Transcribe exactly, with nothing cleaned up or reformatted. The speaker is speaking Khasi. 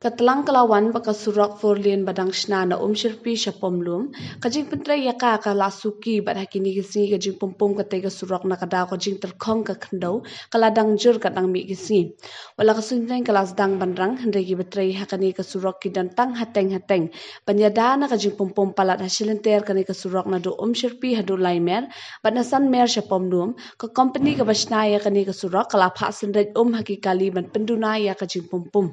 Ka tlang ka la wan ba ka surok four lane ba dang shna na Umshyrpi sha Pomlum, ka jingpyntrei ïa ka ka la suki bad ha kine ki sngi ka jingpumpum katei ka surok na ka daw ka jingtyrkhong ka khyndew ka la dang jur katba dang mih ki sngi. Wat la ka suiñbneng ka la sdang ban rang, hynrei kiba trei ha kane ka surok ki don tang hateng hateng ban ïada na ka jingpumpum palat ha shilynter kane ka surok naduh Umshyrpi haduh Laimer bad na Sanmer sha Pomlum. Ka kompani kaba shna ïa kane ka surok ka la phah synreit um ha ki kali ban pynduna ïa ka jingpumpum.